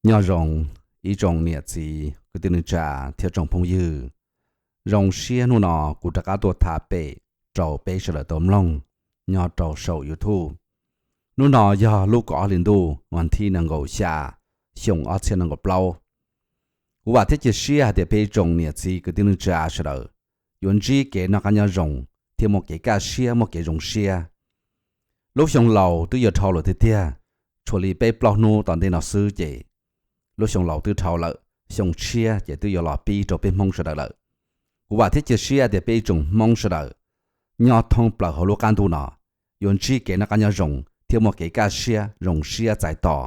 Nyob zoo ib tsoom niam txiv kwv tij neej tsa thiab tsoom phooj ywg. Zoo siab hnub no kuv rov qab tuaj tham pem rau peb sawv daws tau mloog nyob rau saum YouTube. Hnub no yog lub kaum ob hli ntuj vas thib nees nkaum xya, xyoo ob txhiab nees nkaum plaub. Kuv vam thiab cia siab hais tias peb ib tsoom niam txiv kwv tij neej tsa sawv daws yuav ntsib kev noj qab nyob zoo thiab muaj kev kaj siab muaj kev zoo siab. Lub xyoo laus twb yuav dhau lawm tiag tiag, tshuav li peb plaub hnub tom ntej no xwb ces lub xyoo laus twb dhau lawm, xyoo tshiab ces twb yuav los pib rau peb Hmoob sawv daws lawm. Kuv vam thiab cia siab tias peb ib tsoom Hmoob sawv daws nyob thoob plaws hauv lub qab ntuj no yuav ntsib kev noj qab nyob zoo thiab muaj kev kaj siab zoo siab txais tos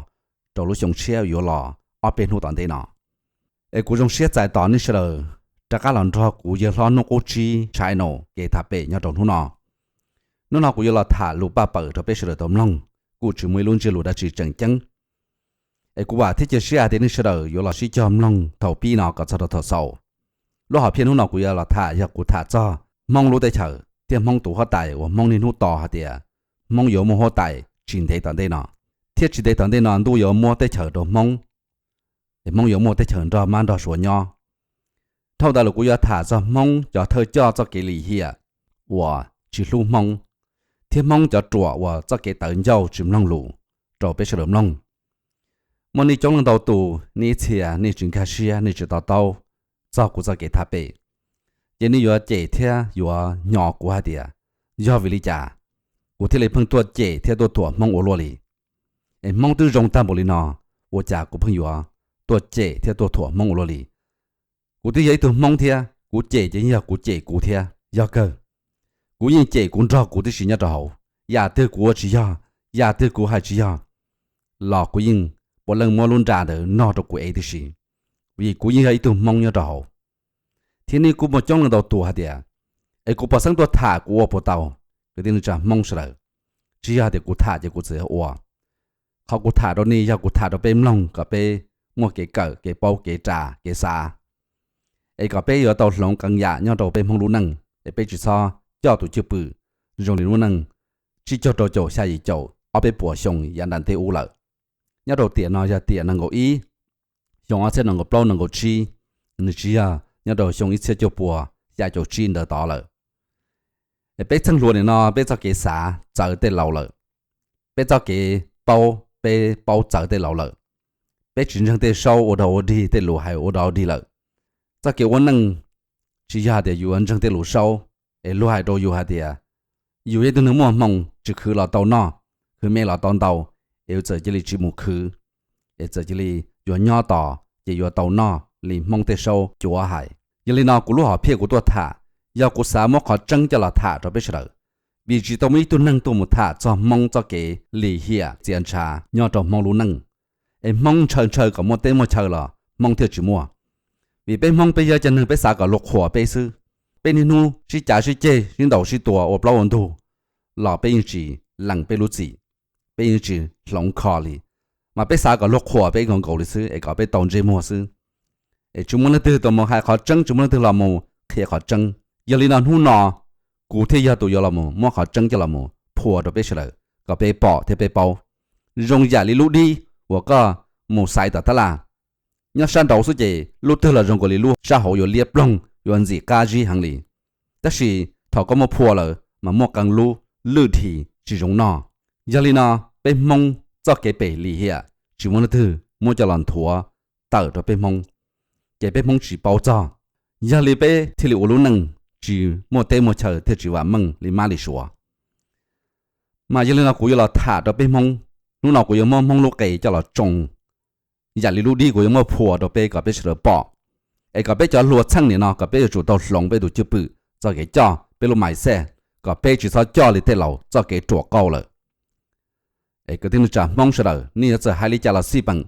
rau lub xyoo tshiab yuav los ob peb hnub tom ntej no. Es kuv zoo siab txais tos nej sawv daws rov qab los nrog kuv yawg hlob Hnub Qub Tsib channel kev tham pem nyob rau hnub no. Hnub no kuv yuav los tham lus paj pawm rau peb sawv daws tau mloog, kuj tsis muaj ib lub ntsiab lus dab tsi tseem ceeb. Es kuv vam thiab cia siab hais tias nej sawv daws yuav los sib cog mloog thaum pib no kom txog rau thaum xaus. Lub hom phiaj hnub no kuv yuav los tham yog kuv tham txog Hmoob lub teb chaws thiab Hmoob tus huab tais uas Hmoob niaj hnub tos hais tias Hmoob yuav muaj huab tais tsis ntev tom ntej no, thiab tsis ntev tom ntej no ntuj yuav muab teb chaws rau Hmoob, es Hmoob yuav muaj teb chaws nrog mab nrog suav nyob. Dhau ntawd los kuv yuav tham txog Hmoob cov thawj coj txoj kev lim hiam uas tsis hlub Hmoob, thiab Hmoob cov ruam uas txoj kev tawv ncauj tsis mloog lus rau peb sawv daws mloog. Muaj nej coob leej ntau tus nej ib txhia nej tsis nkag siab nej tsis to taub txog kuv txoj kev tham pem, ces nej yuav cem thiab yuav hnyo kuv hais tias yog vim li cas kuv thiaj li pheej tuaj cem thiab tuaj thuam Hmoob ua luaj li. Es Hmoob twb zoo tag npaum li no, ua cas kuv pheej yuav tuaj cem thiab tuaj thuam Hmoob ua luaj li? Kuv twb yog ib tug Hmoob thiab, kuv cem ces yeej yog kuv cem kuv thiab yog kawg. Kuv yeej cem kuv nrog kuv tib si nyob rau hauv, yam twg kuv ua tsis yog, yam twg kuv hais tsis yog los kuv yeej puav leej muab lub nra ntawd nog rau kuv ev tib si, vim kuv yeej yog ib tug Hmoob nyob rau hauv. Thiab nej kuj muaj coob leej ntau tus hais tias, es kuv pom xeeb tuaj tham kuv ua puas tau? Kwv tij neej tsa Hmoob sawv daws, tsis yog hais tias kuv tham ces kuv txawm yog ua. Qhov kuv tham rau nej yog kuv tham rau peb mloog kom peb muaj kev kawm kev paub kev ras kev xav, es kom peb yuav tau hloov qee yam nyob rau peb Hmoob lub neej es peb tsis txhob coj tus cwj pwm zoo li lub neej tsib caug rau caum xya yim caum ob peb puas xyoo yav nram ntej ub lawm. Nyob rau tiam no yog tiam nees nkaum ib, xyoo ob txhiab nees nkaum plaub nees nkaum tsib, nws tsis yog nyob rau xyoo ib txhiab cuaj puas xya caum tsib ntawd tod lawm. Es peb txheej hluas nim no peb txoj kev xav txawv tej laus lawm, peb txoj kev paub peb paub txawv tej laus lawm, peb tsis ntseeg tej saub ua dog ua dig tej lus hais ua dog ua dig lawm. Txoj kev ua neej tsis yog hais tias yus ntseeg tej lus saub, es luag hais rau yus hais tias yus yog ib tug neeg muaj hmoo tsis khwv los tau noj, khwv me los tau ntau, es yus txawm cia li tsis mus khwv, es txawm cia li yuav nyob tos ces yuav tau noj li Hmoob tej saub cuav hais. Yog li no kuv lub hom phiaj kuv tuaj tham, yog kuv xav muab qhov tseeb coj los tham rau peb sawv daws, vim tsis tau muaj ib tug neeg tuaj mus tham txog Hmoob txoj kev lim hiam txias ntshav nyob rau Hmoob lub neej. Es Hmoob ntshaw ntshaw kom muaj teb muaj chaw los Hmoob thiaj tsis muaj. Vim peb Hmoob peb yog cov neeg peb xav kom luag qhuas peb xwb. Peb niaj hnub sib cav sib ceg sib ntaus sib tua ua plaub ua ntug los peb yeej tsis lees peb lub txim, peb yeej tsis hloov kho li, mas peb xav kom luag qhuas peb nkaus nkaus li xwb es kom peb tau ntsej muag xwb. Es tsis muaj leej twg tuaj mus hais qhov tseeb, tsis muaj leej twg los mus qhia qhov tseeb. Yog li no hnub no kuv thiaj yog tus yuav los mus muab qhov tseeb coj los mus phua rau peb sawv daws kom peb pom thiab peb paub. Zoo yam li lub dib uas koj mus xaiv tom tab laj, nyob sab nraud xwb ces lub twg los zoo nkaus li lub sab hauv yuav liab ploog yuav ntxim qab zib heev li. Tab sis thaum koj muab phua lawm mas muaj qee lub lwj dhi tsis zoo noj. Yog li no peb Hmoob txoj kev pem lim hiam tsis muaj leej twg muab coj los nthuav tawm rau peb Hmoob, ces peb Hmoob tsis paub txog. Yog li peb thiaj li ua lub neej tsis muaj teb muaj chaw thiaj tsis vam meej li mab li suav. Mas yog li no kuv yuav los tham rau peb Hmoob, hnub no kuv yuav muab Hmoob lub qe coj los tsoo yam li lub dib kuv yuav muab phua rau peb kom peb sawv daws pom, es kom peb cov hluas txheej nim no kom peb yuav tsum tau hloov peb tus cwj pwm txoj kev coj peb lub mindset, kom peb tsis txhob coj li tej laus txoj kev ruam qauj lawm. Es kwv tij neej tsa Hmoob sawv daws, nej yuav txawm hais li cas los xij peem,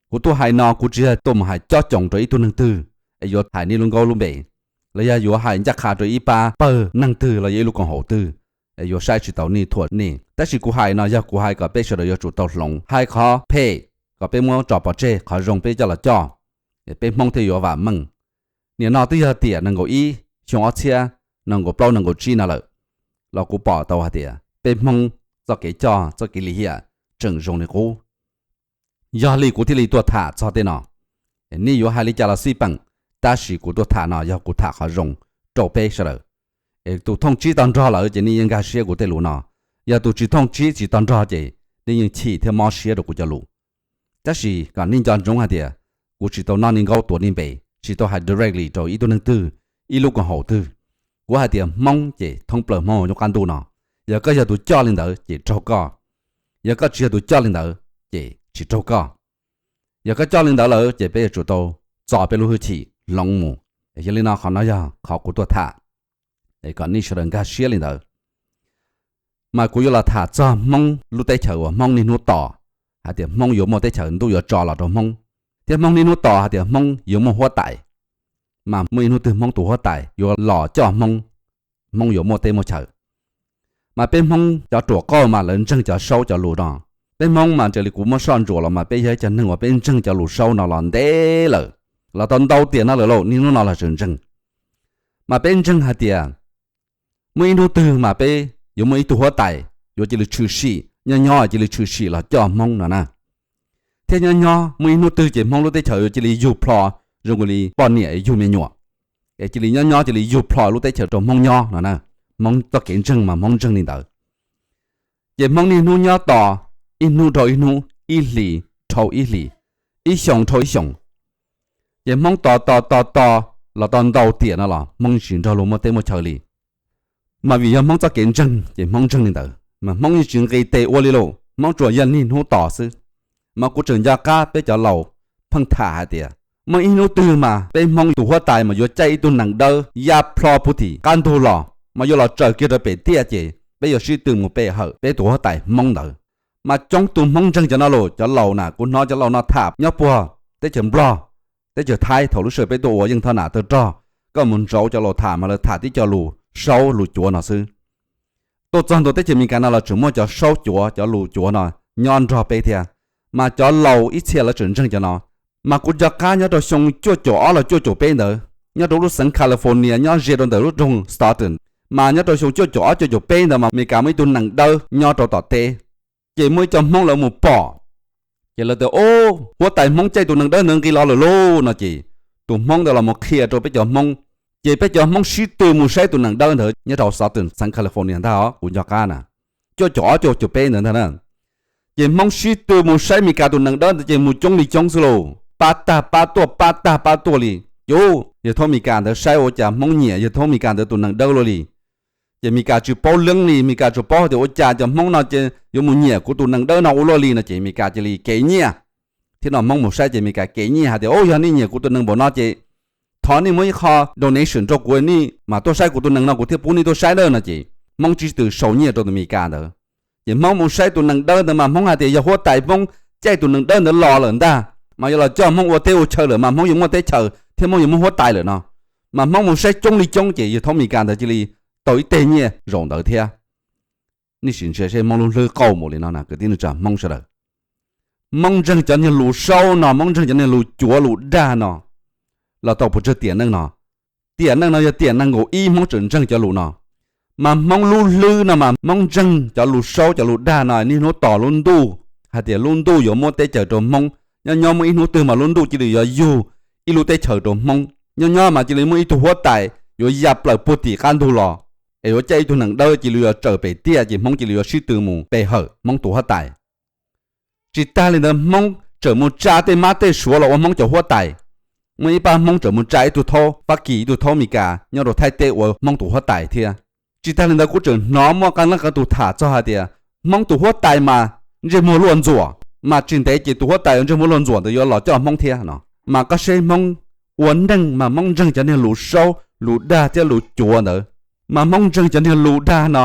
kuv tuaj hais no kuv tsis yog tuaj mus hais cob coos rau ib tug neeg twg es yuav hais nej lub nkaub lub npe, los yog yuav hais ncaj qha rau ib pab pawg neeg twg los yog ib lub koom haum twg, es yuav saib tsis taus nej thuam nej. Tab sis kuv hais no yog kuv hais kom peb sawv daws yuav tsum tau hloov, hais qhov phem kom peb muab tso pov tseg, qhov zoo peb coj los coj, peb Hmoob thiaj yuav vam meej. Nim no twb yog tiam nees nkaum ib xyoo ob txhiab nees nkaum plaub nees nkaum tsib no lawm, los kuv pom tau hais tias peb Hmoob txoj kev coj txoj kev lim hiam tseem zoo li qub. Yog li kuv thiaj li tuaj tham txog tej no. Nej yuav hais li cas los xij peem, tab sis kuv tuaj tham no yog kuv tham qhov zoo rau peb sawv daws. Tus thooj tsib tau nrog lawm ces nej yeej nkag siab kuv tej lus no. Yog tus tsis thooj tsib tsis tau nrog ces nej yeej chim thiab mob siab rau kuv cov lus. Tab sis kom nej nco ntsoov hais tias kuv tsis tau noj niag nkaub tuav niag npe, tsis tau hais directly rau ib tug neeg twg, ib lub koom haum twg. Kuv hais tias Hmoob ces thoob plaws Hmoob nyob qab ntuj no. Yog koj yog tus coj li ntawd ces raug koj, yog koj tsis yog tus coj li ntawd ces tsis raug koj. Yog koj coj li ntawd lawm ces peb yuav tsum tau txo peb lub hwj chim hloov mus. Yog li no qhov no yog qhov kuv tuaj tham, kom nej sawv daws nkag siab li ntawd. Mas kuv yuav los tham txog Hmoob lub teb chaws uas Hmoob niaj hnub tos hais tias Hmoob yuav muaj teb chaws ntuj yuav tso los rau Hmoob, thiab Hmoob niaj hnub tos hais tias Hmoob yuav muaj huab tais. Mas muaj ib hnub twg Hmoob tus huab tais yuav los coj Hmoob, Hmoob yuav muaj teb muaj chaw. Mas peb Hmoob cov ruam qauj mas lawv ntseeg cov saub cov lus no. Peb Hmoob mas raws li kuv muab soj ntsuam los mas peb yog ib cov neeg uas peb ntseeg cov lus saub no los ntev lawm, los tau ntau tiam no lawm lauj, niaj hnub no los tseem ntseeg. Mas peb ntseeg hais tias muaj ib hnub twg mas peb yuav muaj ib tug huab tais yuav cia li tshwm sim, nyob nyob cia li tshwm sim los coj Hmoob no na. Thiab nyob nyob muaj ib hnub twg ces Hmoob lub teb chaws yuav cia li yug plho zoo li poj niam yug me nyuam, es cia li nyob nyob cia li yug plho lub teb chaws rau Hmoob nyob no na. Hmoob txoj kev ntseeg mas Hmoob ntseeg li ntawd. Ces Hmoob niaj hnub nyob tos, ib hnub dhau ib hnub, ib hlis dhau ib hlis, ib xyoos dhau ib xyoos. Ces Hmoob tos tos tos tos los tau ntau tiam no los Hmoob tsis nrog luag muaj teb muaj chaw li. Mas vim yog Hmoob txoj kev ntseeg ces Hmoob ntseeg li ntawd, mas Hmoob yeej tsis nqis tes ua li lauj, Hmoob tsuas yog niaj hnub tos xwb. Mas kuv tseem nco qab peb cov laus pheej tham hais tias muaj ib hnub twg mas peb Hmoob tus huab tais mas yuav caij ib tug nees dawb ya plho puag tim qab ntug los, mas yuav los tsaws kiag rau pem tiaj ces peb yuav sib tw mus pe hawm peb tus huab tais Hmoob ntawd. Mas coob tus Hmoob ntseeg cov no lauj, cov laus na, kuv hnov cov laus no tham nyob puag teb chaws Nplog, teb chaws Thaib, thaum lub sij hawm peb tuaj ua yeej thoj nam tawg rog, koj mus ntsauv cov laus tham mas lawv tham tib co lus saub lus cuav no xwb. Tuaj txog ntua teb chaws Amelikas no los tseem muaj cov saub cuav cov lus cuav no nyob nrog peb thiab, mas cov laus ib txhia lawv tseem ntseeg cov no. Mas kuv nco qab nyob rau xyoo cuaj caum ob los cuaj caum peb ntawd, nyob rau lub xeev California nyob ze rau ntawm lub nroog Stockton, mas nyob rau xyoo cuaj caum ob cuaj caum peb ntawd mas Amelikas muaj ib tug nees dawb nyob rau tom teb, ces muaj ib co Hmoob lawv mus pom, ces lawv tias, Ub, huab tais Hmoob caij tus nees dawb ntawd nqis los lawm lauj no ces tus Hmoob ntawd los mus qhia rau peb cov Hmoob, ces peb cov Hmoob sib tw mus saib tus nees dawb ntawd nyob rau Stockton, xeev California ntag os, kuv nco qab na, cuaj caum ob cuaj caum peb ntawd ntag na. Ces Hmoob sib tw mus saib Amelikas tus nees dawb ntawd ces mus coob li coob xwb lauj, pab tag pab tuaj pab tag pab tuaj li. Ces yawg thoob Amelikas ntawd saib ua cas Hmoob nyiam yawg thoob Amelikas ntawd tus nees dawb luaj li. Ces Amelikas tsis paub leeb li, Amelikas tsuas paub tias ua cas cov Hmoob no ces yuav mus nyiam kuv tus nees dawb no ua luaj li no ces Amelikas cia li kev nyiaj. Thiab no Hmoob mus saib ces Amelikas kev nyiaj hais tias, Ub, yog nej nyiam kuv tus nees npaum no ces thov nej muab ib qho donation rau kuv, nej mam tuaj saib kuv tus nees no kuv thiaj pub nej tuaj saib na no ces Hmoob sib tw sau nyiaj rau tus Amelikas ntawd. Ces Hmoob mus saib tus nees dawb ntawd mas Hmoob hais tias yog huab tais Hmoob caij tus nees dawb ntawd los lawm ntag, mas yuav los coj Hmoob ua teb ua chaw lawm mas Hmoob yuav muaj teb chaws thiab Hmoob yuav muaj huab tais lawm no. Mas Hmoob mus saib coob li coob ces yawg thoob Amelikas ntawd cia li tau ib teg nyiaj zaum ntawd thiab. Nej sim ntsia seb Hmoob lub hlwb qauj npaum li no na kwv tij neej tsa Hmoob sawv daws. Hmoob ntseeg cov niag lus saub no, Hmoob ntseeg cov niag lus cuav lus dag no los tau puas tsawg tiam neej no. Tiam neej no yog tiam neeg nkaum ib Hmoob tseem ntseeg cov lus no. Mas Hmoob lub hlwb no mas Hmoob ntseeg cov lus saub cov lus dag no niaj hnub tos lub ntuj, hais tias lub ntuj yuav muab teb chaws rau Hmoob. Nyob nyob muaj ib hnub twg mas lub ntuj cia li yuav yug ib lub teb chaws rau Hmoob. Nyob nyob mas cia li muaj ib tug huab tais yuav ya plaws puag tim qab ntug los, es yuav caij ib tug nees dawb cia li yuav tsaws pem tiaj ces Hmoob cia li yuav sib tw mus pe hawm Hmoob tus huab tais. Tsis tag li ntawd Hmoob tseem mus tsa tej mab tej suav los ua Hmoob cov huab tais. Muaj ib pab Hmoob tseem mus tsa ib tug thaub Fab Kis ib tug thaub Amelikas nyob rau Thaib teb ua Hmoob tus huab tais thiab. Tsis tag li ntawd kuv tseem hnov muaj qee leej qee tus tham txog hais tias Hmoob tus huab tais mas ntsej muag luaj ntxuam, mas tsis ntev ces tus huab tais uas ntsej muag luaj ntxuam ntawd yuav los coj Hmoob thiab no. Mas koj seb Hmoob ua neeg mas Hmoob ntseeg cov niag lus saub lus dag thiab lus cuav ntawd, mas Hmoob ntseeg cov niag lus dag no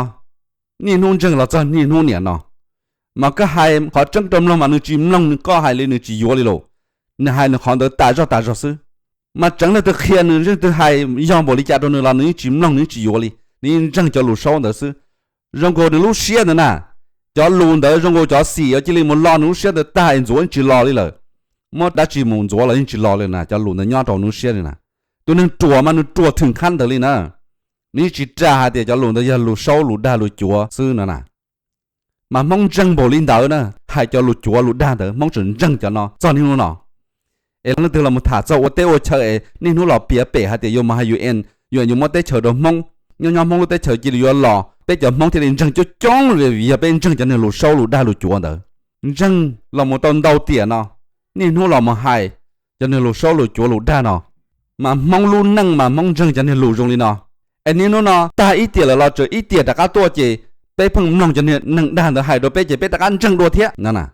niaj hnub ntseeg los txog niaj hnub niam no. Mas koj hais qhov tseeb rau mloog mas nws tsis mloog, nws koj hais li nws tsis yuav li lauj. Nws hais nws qhov ntawd tas zog tas zog xwb. Mas tseev leej twg qhia nws, leej twg hais yog npaum li cas rau nws los nws yeej tsis mloog, nws yeej tsis yuav li, nws yeej ntseeg cov lus saub ntawd xwb. Zoo nkaus nws lub siab ntawd na, cov lus ntawd zoo nkaus cov xim uas cia li mus lo nws lub siab ntawd tag es ntxuav yeej tsis los li lawm. Muab dab tsi mus ntxuav los yeej tsis los li na, cov lus ntawd nyob rau nws lub siab li na. Tus neeg ruam mas nws ruam thwm khab ntawd li na. Nws yeej tsis ras hais tias cov lus ntawd yog lus saub lus dag lus cuav xwb no na. Mas Hmoob ntseeg npaum li ntawd na, hais cov lus cuav lus dag ntawd Hmoob tseem ntseeg cov no txog niaj hnub no. Es leej twg los mus tham txog ua teb ua chaw es niaj hnub los piav pem hais tias yuav mus hais UN, UN yuav muab teb chaws rau Hmoob, nyob nyob Hmoob lub teb chaws cia li yuav los, peb cov Hmoob thiaj li ntseeg coob coob li vim yog peb ntseeg cov niag lus saub lus dag lus cuav ntawd. Ntseeg los mus tau ntau tiam no, niaj hnub los mus hais cov niag lus saub lus cuav lus dag no. Mas Hmoob lub neej mas Hmoob ntseeg cov niag lus zoo li no. Es niaj hnub no tag ib tiam lawm los tseem ib tiam rov qab tuaj ces peb pheej mloog cov niag neeg dag ntawd hais rau peb ces peb rov qab ntseeg dua thiab no na.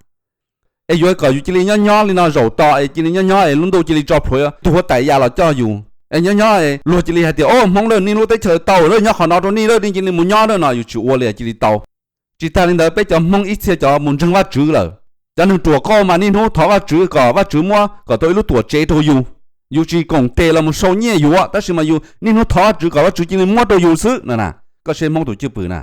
Es yuav kom yus cia li nyob nyob li no zaum tos es cia li nyob nyob es lub ntuj cia li tso plhuav tus huab tais ya los coj yus es nyob nyob es luag cia li hais tias o Hmoob lawm nej lub teb chaws tau lawm nyob qhov no rau nej lawm nej cia li mus nyob lawm no yus tsis ua li cia li tau. Tsis tas li ntawd peb cov Hmoob ib txhia cov mus ntseeg Vajtswv lawm, cov neeg ruam qauj mas niaj hnub thov Vajtswv kom Vajtswv muab kom tau ib lub tuam tsev rau yus. Yus tsis koom tes los mus sau nyiaj yuav tab sis mas yus niaj hnub thov Vajtswv kom Vajtswv cia li muab rau yus xwb no na. Koj saib Hmoob tus cwj pwm na.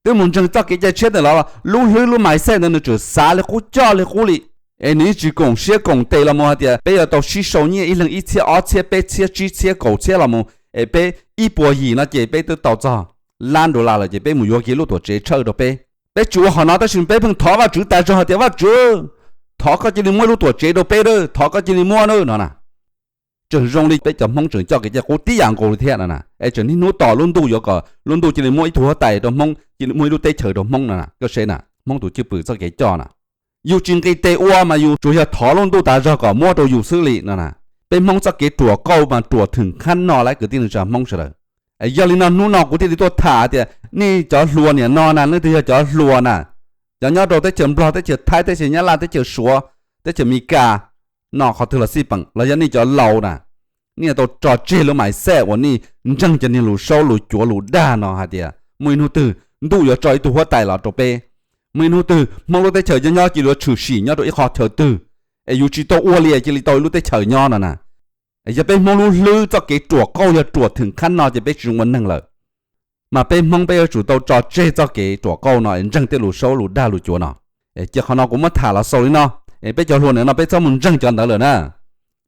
Twb mus ntseeg txoj kev cai tshiab ntawd los lub hlwb lub mindset ntawd nws tseem xav li qub coj li qub li. Es nws yeej tsis koom siab koom tes los mus hais tias peb yuav tau sib sau nyiaj ib leeg ib txhiab ob txhiab peb txhiab tsib txhiab kaum txhiab los mus es peb ib puas yim no ces peb twb tau txog lab dollar lawm ces peb mus yuav kiag lub tuam tsev tshawj rau peb. Peb tsis ua qhov no tab sis peb pheej thov Vajtswv tas zog hais tias Vajtswv, thov koj cia li muab lub tuam tsev rau peb a, thov koj cia li muab na no na. Tseem zoo li peb cov Hmoob tseem coj kev cai qub tib yam nkaus li thiab no na, es tseem niaj hnub tos lub ntuj yuav kom lub ntuj cia li muab ib tug huab tais rau Hmoob, cia li muab ib lub teb chaws rau Hmoob no na. Koj saib na, Hmoob tus cwj pwm txoj kev coj na. Yus tsis nqis tes ua mas yus tsuas yog thov lub ntuj tas zog kom muab rau yus xwb li no na. Peb Hmoob txoj kev ruam qauj mas ruam thwm qhab no lawm kwv tij neej tsa Hmoob sawv daws. Yog li no hnub no kuv thiaj li tuaj tham tias nej cov hluas niam no na, leej twg yog cov hluas na, cov nyob rau teb chaws Nplog, teb chaws Thaib, teb chaws Nyab Laj, teb chaws Suav, teb chaws Amelikas, no qhov twg los xij peem los yog nej cov laus na, nej yuav tau tso tseg lub mindset uas nej ntseeg cov niag lus saub lus cuav lus dag no hais tias muaj ib hnub twg ntuj yuav tso ib tug huab tais los rau peb. Muaj ib hnub twg Hmoob lub teb chaws nyob nyob cia li yuav tshwm sim nyob rau ib qho chaw twg, es yus tsis tau ua li cia li tau ib lub teb chaws nyob no na. Yog peb Hmoob lub hlwb txoj kev ruam qauj yog ruam thwm qhab no ces peb tsis zoo ua neeg lawm. Mas peb Hmoob peb yuav tsum tau tso tseg txoj kev ruam qauj no es ntseeg tej lus saub lus dag lus cuav no. Cia qhov no kuv muab tham los xaus li no, es peb cov hluas niam no peb txhob mus ntseeg cov ntawd lawm na.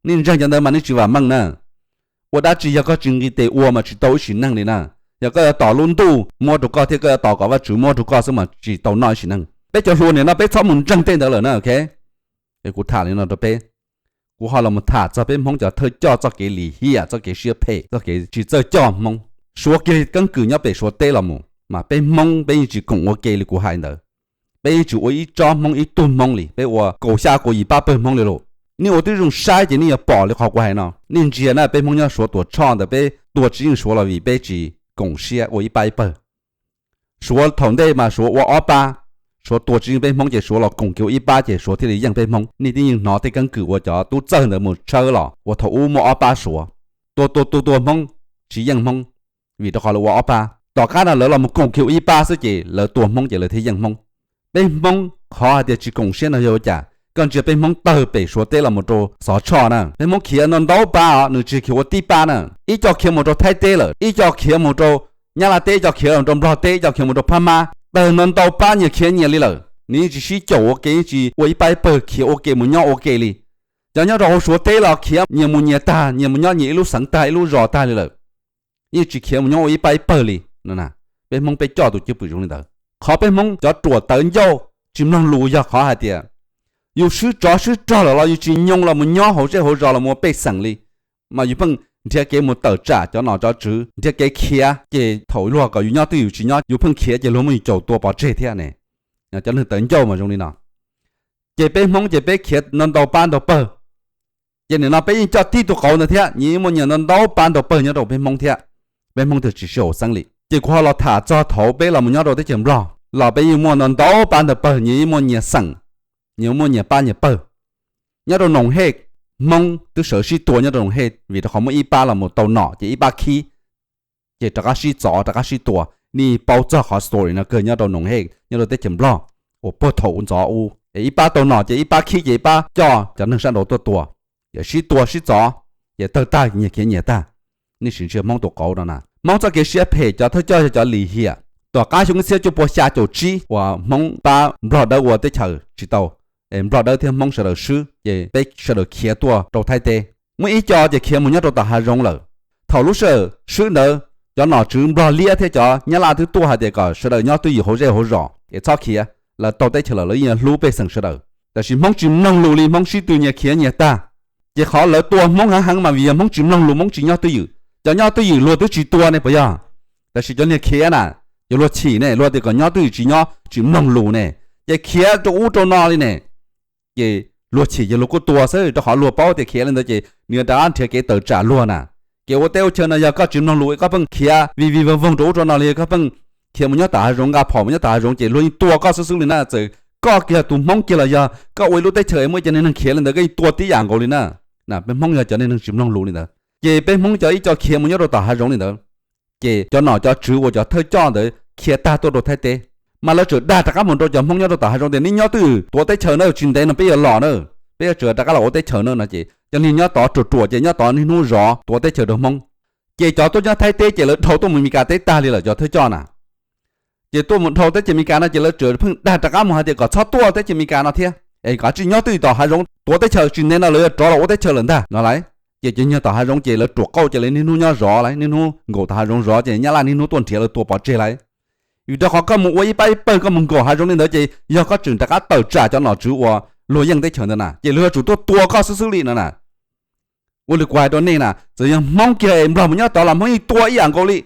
Nej ntseeg cov ntawd mas nej tsis vam meej na. Ua dab tsi yog koj tsis nqis tes ua mas tsis tau ib sim neej li na. Yog koj yuav tos lub ntuj muab rau koj thiab koj yuav tos kom Vajtswv muab rau koj xwb mas tsis tau noj ib sim neej. Peb cov hluas niam no peb txhob mus ntseeg tej ntawd lawm na, ok? Kuv tham li no rau peb. Kuv ho los tham txog peb Hmoob cov thawj coj txoj kev lim hiam, txoj kev siab phem, txoj kev tsis txawj coj Hmoob. Suav kiag keeb kwm nyob pem Suav teb los mus mas peb Hmoob peb yeej tsis koom ua ke li kuv hais ntawd. Peb yeej tsis ua ib tsob Hmoob ib tug Hmoob li, peb ua kaum xya kaum yim pab pawg Hmoob li lauj. Nej ua tib zoo saib ces nej yuav pom li qhov kuv hais no. Nej ntsia na, peb Hmoob nyob Suav Tuam Tshoj ntawd peb tuag tsis yeej Suav los vim peb tsis koom siab ua ib pab ib pawg. Suav thaum ntej mas Suav ua ob pab, Suav tua tsis yeej peb Hmoob ces Suav los koom kiag ua ib pab ces Suav thiaj li yeej peb Hmoob. Nej twb yeej hnov tej keeb kwm uas cov tub txawg ntawd mus tshawb los uas thaum ub muaj ob pab Suav, tua tua tua tua Hmoob tsis yeej Hmoob, vim rau qhov lawv ua ob pab. Tom qab no lawv los mus koom kiag ua ib pab xwb ces lawv tua Hmoob ces lawv thiaj yeej Hmoob. Peb Hmoob qhov hais tias tsis koom siab no yog ua cas? Koj ntsia peb Hmoob tawg pem Suav teb los mus rau Xov Tshoj na, peb Hmoob khiav no ntau pab os, nws tsis khiav ua tib pab na. Ib co khiav mus rau Thaib teb lawm, ib co khiav mus rau Nyab Laj teb, ib co khiav mus rau Nplog teb, ib co khiav mus rau Phab Mab. Tawg no ntau pab nyias khiav nyias li lawm, nws yeej tsis sib caum ua ke, yeej tsis ua ib pab ib pawg khiav ua ke mus nyob ua ke li. Cov nyob rau hauv Suav teb los khiav nyias mus nyias tag, nyias mus nyob nyias ib lub xeev tag ib lub zos tag li lawm, yeej tsis khiav mus nyob ua ib pab ib pawg li no na. Peb Hmoob peb coj tus cwj pwm zoo li ntawd. Qhov peb Hmoob cov ruam tawv ncauj tsis mloog lus yog qhov hais tias yus swb tsov swb rog lawm los yus tsis nyoo los mus nyob hauv zej hauv zos los mus ua pej xeem li, mas yus pheej nrhiav kev mus tawm tsam cov nom cov tswv, nrhiav kev khiav, ces thaum luag kom yus nyob twg yus tsis nyob, yus pheej khiav ces luag muab yus caum tua pov tseg thiab ne. Cov neeg tawv ncauj mas zoo li no. Ces peb Hmoob ces peb khiav ntau ntau pab ntau pawg. Ces nim no peb yeej coj tib tug qauv ntawd thiab, nyias yeej muaj nyias ntau ntau pab ntau pawg nyob rau peb Hmoob thiab. Peb Hmoob twb tsis sib haum xeeb li. Ces kuv ho los tham txog thaum peb los mus nyob rau teb chaws Nplog los peb yeej muaj ntau ntau pab ntau pawg, nyias yeej muaj nyias xeem, nyias muaj nyias pab nyias pawg. Nyob rau Noom Hej, Hmoob twb sawv sib tua nyob rau Noom Hej vim rau qhov muaj ib pab los mus tau nom ces ib pab khib, ces rov qab sib txov rov qab sib tua. Nej paub txog qhov story no kawg nyob rau Noom Hej nyob rau teb chaws Nplog uas puag thaum ub ntxov ub es ib pab tau nom ces ib pab khib ces ib pab coj cov neeg sab nraud tuaj tua, ces sib tua sib txov, ces tawg tag nyias khiav nyias tag. Nej sim ntsia Hmoob tus qauv no na. Hmoob txoj kev siab phem cov thawj coj yog cov lim hiam. Tom qab xyoo ib txhiab cuaj pua xya caum tsib uas Hmoob pab Nplog Dawb ua teb chaws tsis tau, es Nplog Dawb thiab Hmoob sawv daws swb ces peb sawv daws khiav tuaj rau Thaib teb. Muaj ib co ces khiav mus nyob rau tom hav zoov lawm. Thaum lub sij hawm swb ntawd cov nom tswv Nplog liab thiab cov Nyab Laj twb tuaj hais tias kom sawv daws nyob twj ywm hauv zej hauv zos es txhob khiav, lawv tau teb chaws lawm lawv yeej yuav hlub pej xeem sawv daws. Tab sis Hmoob tsis mloog lus li, Hmoob sib tw nyias khiav nyias tag. Ces qhov lawv tua Hmoob heev heev mas vim yog Hmoob tsis mloog lus, Hmoob tsis nyob twj ywm. Cov nyob twj ywm luag twb tsis tua ne puas yog? Tab sis cov niag khiav na, ces luag chim ne, luag tias kom nyob twj ywm tsis nyob, tsis mloog lus ne, ces khiav rau ub rau no li ne. Ces luag chim ces luag kuj tua xwb, rau qhov luag paub tias khiav li ntawd ces nws yuav rov qab nrhiav kev tawm tsam luag na. Kev ua teb ua chaw no yog koj tsis mloog lus koj pheej khiav vij vij voog voog rau ub rau no li, koj pheej khiav mus nyob tom hav zoov, nqa phom mus nyob tom hav zoov ces luag yeej tua koj xwb xwb li na. Txawm koj kiag tus Hmoob kiag los yog koj ua ib lub teb chaws muaj ib cov niag neeg khiav li ntawd koj yeej tua tib yam nkaus li na. Peb Hmoob yog cov niag neeg tsis mloog lus li ntawd, ces peb Hmoob cov ib co khiav mus nyob rau tom hav zoov li ntawd. Ces cov nom cov tswv uas cov thawj coj ntawd khiav tag tuaj rau Thaib teb, mas lawv txawm dag rov qab mus rau cov Hmoob nyob rau tom hav zoov tias nej nyob twj ywm tuav teb chaws na, tsis ntev no peb yuav los na, peb yuav tseem rov qab los ua teb chaws na no ces cov niag nyob tod ruam ruam ces nyob tod niaj hnub zov tuav teb chaws rau Hmoob. Ces cov tuaj nyob Thaib teb ces lawv dhau tuaj mus Meskas teb tag li lawm cov thawj coj na. Ces tuaj mus dhau teb chaws Meskas no ces lawv tseem pheej dag rov qab mus hais tias kom txhob tuaj teb chaws Meskas no thiab, es kom tsis nyob twj ywm tom hav zoov tuav teb chaws, tsis ntev no lawv yuav rov los ua teb chaws lawm ntag no lauj. Ces cov niag tom hav zoov ces lawv ruam qauj ces lawv niaj hnub nyob zov lauj, niaj hnub nkaum tom hav zoov zov ces Nyab Laj niaj hnub tuaj nrhiav lawv tua pov tseg lauj. Vim rau qhov koj mus ua ib pab ib pawg koj mus nkaum hav zoov li ntawd ces yog koj tseem rov qab tawm tsam cov nom tswv uas luag yeej teb chaws ntawd na ces luag yuav tsum tuaj tua koj xwb xwb li no na. Ua li kuv hais rau nej na, txawm yog Hmoob kiag es Nplog mus nyob tod los Hmoob yeej tua ib yam nkaus li.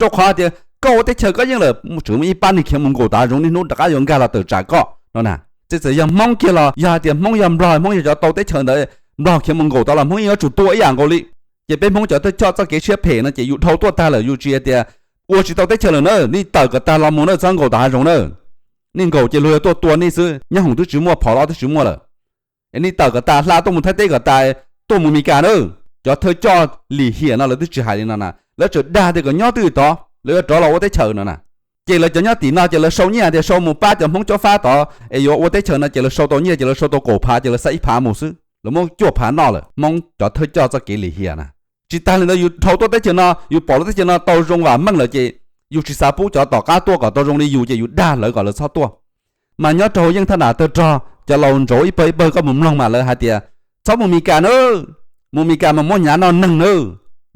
Rau qhov hais tias koj ua teb chaws koj yeej lawm, tseem muaj ib pab neeg khiav mus nkaum tom hav zoov niaj hnub rov qab yuav nkag los tawm tsam koj no na. Ces txawm yog Hmoob kiag los yog hais tias Hmoob yog Nplog, Hmoob yog cov tau teb chaws ntawd, Nplog khiav mus nkaum tod los Hmoob yeej yuav tsum tua ib yam nkaus li. Ces peb Hmoob cov thawj coj txoj kev siab phem no ces yus dhau tuaj tag lawm yus tsis hais tias ua tsis tau teb chaws lawm na, nej tawm kom tag los mus na, txhob nkaum tom hav zoov na. Nej nkaum ces luag yuav tuaj tua nej xwb, nyob hoom twb tsis muaj, phom los twb tsis muaj lawm. Es nej tawm kom tas, hla tuaj mus Thaib teb kom tas, tuaj mus Meskas na. Cov thawj coj lim hiam no lawv twb tsis hais li no na, lawv tseem dag tias kom nyob twj ywm tod, lawv yuav rov los ua teb chaws no na. Ces lawv cov nyob tim no ces lawv sau nyiaj tias sau mus pab cov Hmoob cob fab tod es yuav ua teb chaws no ces lawv sau tau nyiaj ces lawv sau tau kaum phav ces lawv xa ib phav mus xwb, lawv muab cuaj phav noj lawm. Hmoob cov thawj coj txoj kev lim hiam na. Tsis tas li ntawd yus dhau tuaj teb chaws no yus pom lub teb chaws no tau zoo vam meej lawm ces yus tsis xav pub cov tom qab tuaj kom tau zoo li yus ces yus dag lawv kom lawv txhob tuaj. Mas nyob rau hauv yeej thaj nam tawg rog cov laus nraud ib pawg ib pawg koj mus mloog mas lawv hais tias txhob mus Meskas na, mus Meskas mas muab nyav noj neeg na,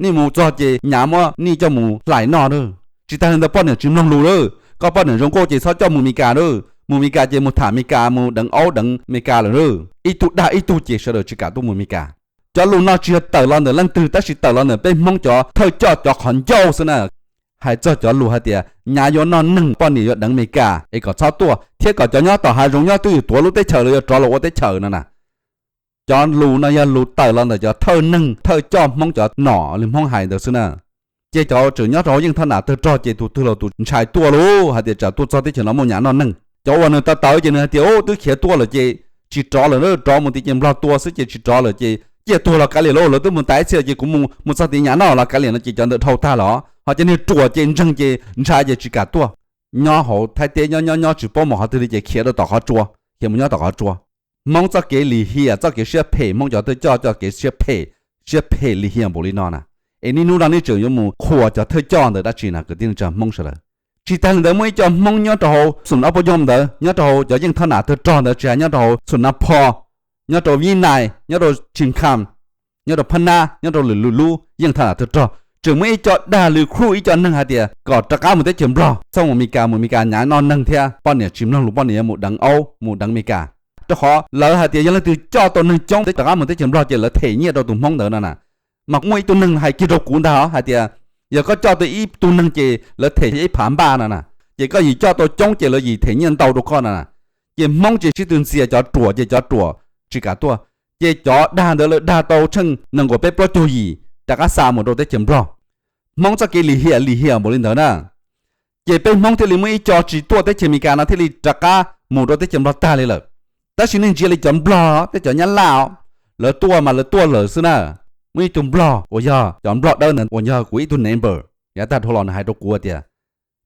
nej mus txog ces nyav muab nej coj mus hlais noj na. Tsis tas li ntawd poj niam tsis mloog lus na, koj poj niam zoo nkauj ces txhob coj mus Meskas na, mus Meskas ces mus tham Meskas, mus deev aub deev Meskas lawm na. Ib tug dag ib tug ces sawv daws tsis kam tuaj mus Meskas. Cov lus no tsis yog tawm los ntawm leej twg tab sis tawm los ntawm peb Hmoob cov thawj coj cov qhov ncauj xwb na. Hais txog cov lus hais tias nyav yuav noj neeg, poj niam yuav deev Meskas es kom txhob tuaj, thiab kom cov nyob tom hav zoov nyob twj ywm tuav lub teb chaws lawv yuav rov los ua teb chaws no na. Cov lus no yog lus tawm los ntawm cov thawj neeg thawj coj Hmoob cov nom li Hmoob hais ntawd xwb na. Ces cov tseem nyob rau hauv yeej thaj nam tawg rog ces tus twg los tus ntshai tuaj lauj, hais tias tsam tuaj txog teb chaws no muaj nyav noj neeg. Cov uas nws tawv tawv ces nws hais tias, Ub, twb khiav tuaj lawm ces tsis rov lawm na, rov mus tim ces Nplog tua xwb ces tsis rov lawm ces ciaj tuag los kav liam lauj, lawv twb mus tas ib txhia ces kuv mus, mus txog tim nyav noj los kav liam no ces cov ntawd dhau tag los. Ho cov niag ruam ces ntseeg ces ntshai ces tsis kam tuaj. Nyob hauv Thaib teb nyob nyob nyob tsis paub mus qhov twg li ces khiav rau tom qhov tsua, khiav mus nyob tom qhov tsua. Hmoob txoj kev lim hiam, txoj kev siab phem, Hmoob cov thawj coj txoj kev siab phem, siab phem lim hiam npaum li no na. Es niaj hnub no nej tseem yuav mus qhuas cov thawj coj ntawd dab tsi na kwv tij neej tsa Hmoob sawv daws? Tsis tas li ntawd muaj ib co Hmoob nyob rau hauv xum Nab Pov Yoos ntawd, nyob rau hauv cov yeej thoj nam tawg rog ntawd, tsis hais nyob rau hauv xum Nab Pho, nyob rau Vij Nais, nyob rau Tshis Kham, nyob rau Phab Nab, nyob rau lwm lwm lub yeej thoj nam tawg rog, tseem muaj ib co dag lwm khruj ib co neeg hais tias kom rov qab mus teb chaws Nplog, txhob mus Meskas, mus Meskas nyav noj neeg thiab poj niam tsis mloog lus, poj niam yuav mus deev aub mus deev Meskas. Rau qhov lawv hais tias yog leej twg coj tau neeg coob rov qab mus teb chaws Nplog ces lawv them nyiaj rau tus Hmoob ntawd no na. Mas muaj ib tug neeg hais kiag rau kuv ntag os, hais tias yog koj coj tau ib tug neeg ces lawv them ib phav npaj no na, ces koj yim coj tau coob ces lawv yim them nyiaj ntau rau koj no na. Ces Hmoob ces sib tw ntxias, cov ruam ces cov ruam tsis kam tuaj, ces cov dag ntawd lawv dag tau tsheej nees nkaum peb plaub caug yim rov qab xa mus rau teb chaws Nplog. Hmoob txoj kev lim hiam lim hiam npaum li ntawd na. Ces peb Hmoob thiaj li muaj ib co tsis tuaj teb chaws Amelikas no thiaj li rov qab mus rau teb chaws Nplog tag li lawm. Tab sis nej ntsia li cov Nplog thiab cov Nyab Laj os, lawv tuaj mas lawv tuaj lawm xwb na. Muaj ib tug Nplog uas yog cov Nplog dawb ntawd uas yog kuv ib tug neighbor, yav tag dhau los nws hais rau kuv tias,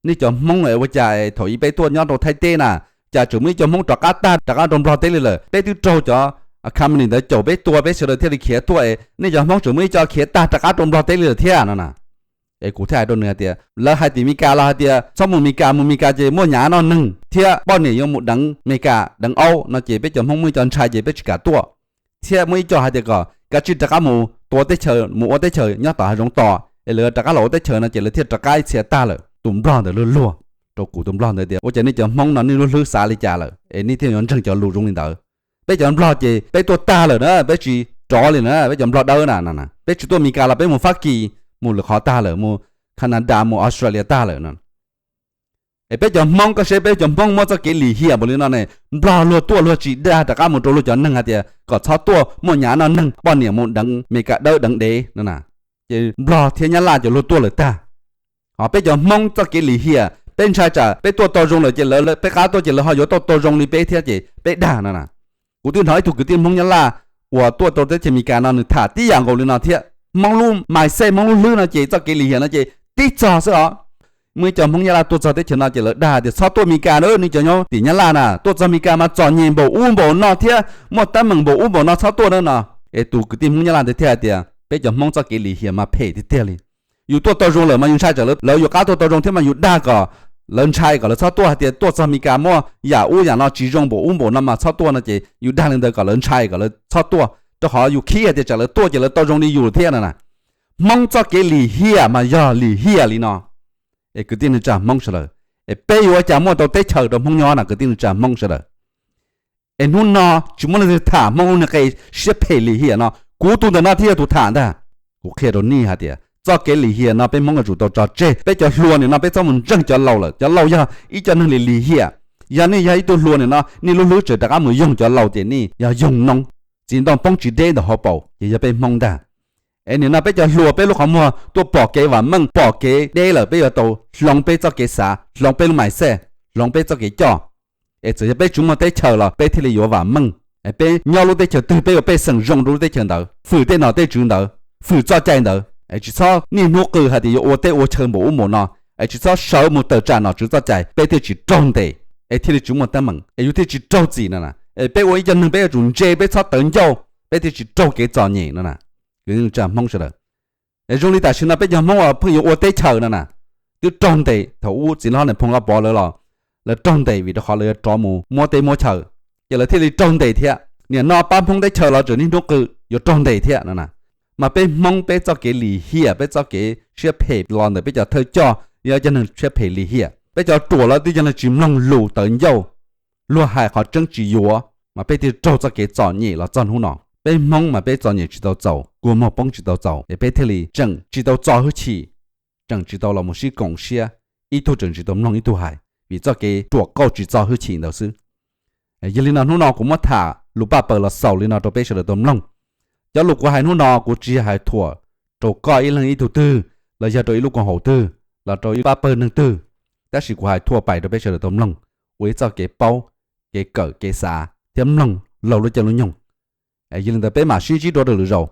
nej cov Hmoob es ua cas thaum ub peb tuaj nyob rau Thaib teb na, cas tseem muaj ib co Hmoob rov qab tag rov qab rau Nplog teb li lawm. Peb twb raug cov company ntawd caum peb tuaj, peb sawv daws thiaj li khiav tuaj es nej cov Hmoob tseem muaj ib co khiav tag rov qab rau Nplog teb li lawm thiab no na. Es kuv thiaj hais rau nws hais tias, lawv hais tim Amelikas los hais tias txhob mus Amelikas, mus Amelikas ces muaj nyav noj neeg thiab poj niam yuav mus deev Amelikas deev aub no ces peb cov Hmoob muaj ib co ntshai ces peb tsis kam tuaj. Thiab muaj ib co hais tias kom kav tsij rov qab mus tuav teb chaws mus ua teb chaws nyob tom hav zoov tos, es lawv rov qab los ua teb chaws no ces lawv thiaj rov qab ib txhia tag lawm. Tus nplog ntawd luag luag rau kuv, tus nplog ntawd tias, Ua cas nej cov Hmoob no nej lub hlwb xav li cas lawm es nej thiaj yuav ntseeg cov lus zoo li ntawd? Peb cov nplog ces peb tuaj tag lawm na, peb tsis rov li na, peb cov nplog dawb na no. Peb tsis tuaj Amelikas los peb mus Fab Kis, mus lwm qhov tag lawm, mus Canada, mus Australia tag lawm no. Es peb cov Hmoob, koj saib peb cov Hmoob muab txoj kev lim hiam npaum li no ne, nplog luag tuaj luag tsis dag rov qab mus rau luag cov neeg hais tias kom txhob tuaj, muaj nyab noj neeg, poj niam mus deev Amelikas dawb deev dev no na. Ces nplog thiab nyab laj cov luag tuaj lawm tag. Ho peb cov Hmoob txoj kev lim hiam, peb ntshai tsam peb tuaj tau zoo lawm ces lawv, peb qab tuaj ces lawv ho yuav tuaj tau zoo li peb thiab ces peb dag no na. Kuv twb hnov ib tug kwv tij Hmoob nyab laj uas tuaj rau teb chaws Amelikas no nws tham tib yam nkaus li no thiab. Hmoob lub mindset, Hmoob lub hlwb no ces txoj kev lim hiam no ces tib txog xwb os. Muaj ib co Hmoob nyab laj tuaj txog teb chaws no ces lawv dag tias txhob tuaj Amelikas na, nej cov nyob tim nyab laj na, tuaj txog Amelikas mas txom nyem npaum ub npaum no thiab muaj teeb meem npaum ub npaum no, txhob tuaj na no. Es tus kwv tij Hmoob nyab laj ntawd thiaj hais tias peb cov Hmoob txoj kev lim hiam mas phem tiag tiag li. Yus tuaj tau zoo lawm mas yus ntshai tsam lawv yuav qab tuaj tau zoo thiab mas yus dag kom lawv ntshai kom lawv txhob tuaj, hais tias tuaj txog Amelikas muaj yam ub yam no tsis zoo npaum ub npaum no mas txhob tuaj no ces yus dag li ntawd kom lawv ntshai kom lawv txhob tuaj, rau qhov yus khib hais tias tsam lawv tuaj ces lawv tau zoo li yus thiab no na. Hmoob txoj kev lim hiam mas yog lim hiam li no. Es kwv tij neej tsa Hmoob sawv daws, es peb yuav ua cas muaj tau teb chaws rau Hmoob nyob na kwv tij neej tsa Hmoob sawv daws? Es hnub no tsis muaj leej twg tham Hmoob lub niag qe siab phem lim hiam no, kuv tus ntawm no thiaj yog tus tham ntag. Kuv qhia rau nej hais tias txoj kev lim hiam no peb Hmoob yuav tsum tau tso tseg. Peb cov hluas nim no peb txhob mus ntseeg cov laus lawm, cov laus yog ib co neeg li lim hiam. Yog nej yog ib tug hluas nim no nej lub hlwb tseem rov qab mus yoog cov laus ces nej yog yoog noob, txiv ntoo poob tsis deb ntawm hauv paus ces yog peb Hmoob ntag. Es nim no peb cov hluas peb lub qhov muag tuaj pom kev vam meej pom kev deb lawm, peb yuav tau hloov peb txoj kev xav, hloov peb lub mindset, hloov peb txoj kev coj. Es txawm yog peb tsis muaj teb chaws los peb thiaj li yuav vam meej. Es peb nyob lub teb chaws twg peb yuav pej xeem zoo rau lub teb chaws ntawd, fwm tej nom tej tswv ntawd, fwm txoj cai ntawd. Es tsis txhob niaj hnub qw hais tias yuav ua teb ua chaw npaum ub npaum no, es tsis txhob sawv mus tawm tsam nom tswv txoj cai peb thiaj tsis raug ntes, es thiaj li tsis muaj teeb meem, es yus thiaj tsis raug txim no na. Es peb ua ib co neeg peb yuav tsum ntse, peb txhob tawv ncauj, peb thiaj tsis raug kev txom nyem no na. Kwv tij neej tsa Hmoob sawv daws, es zoo li tam sim no peb cov Hmoob uas pheej yuav ua teb chaws no na, twb raug ntes. Thaum ub txiv hlob Nais Phoo Lauj Pov lawv los lawv raug ntes vim rau qhov lawv yuav rov mus muab teb muab chaw, ces lawv thiaj li raug ntes thiab. Nim no pab Hmoob teb chaws los tseem niaj hnub qw yuav raug ntes thiab no na. Mas peb Hmoob peb txoj kev lim hiam, peb txoj kev siab phem los ntawm peb cov thawj coj yog cov neeg siab phem lim hiam. Peb cov ruam los twb yog neeg tsis mloog lus tawv ncauj, luag hais qhov tseeb tsis yuav, mas peb thiaj raug txoj kev txom nyem los txog hnub no. Peb Hmoob mas peb txom nyem tsis tau txaus, kua muag poob tsis tau txaus, es peb thiaj li tseem tsis tau txo hwj chim, tseem tsis tau los mus sib koom siab, ib tug tseem tsis tau mloog ib tug hais, vim txoj kev ruam qauj tsis txo hwj chim ntawd xwb. Yog li no hnub no kuv muab tham lus paj paws los xaus li no rau peb sawv daws tau mloog. Cov lus kuv hais hnub no kuv tsis yog hais thuam rau koj ib leeg ib tug twg, los yog rau ib lub koom haum twg, los rau ib pab pawg neeg twg, tab sis kuv hais thuam pais rau peb sawv daws tau mloog, ua ib txoj kev paub, kev kawm kev xav thiab mloog laug lub caij lub nyoog. Yog li ntawd peb mam sib ntsib dua rau lwm zaus.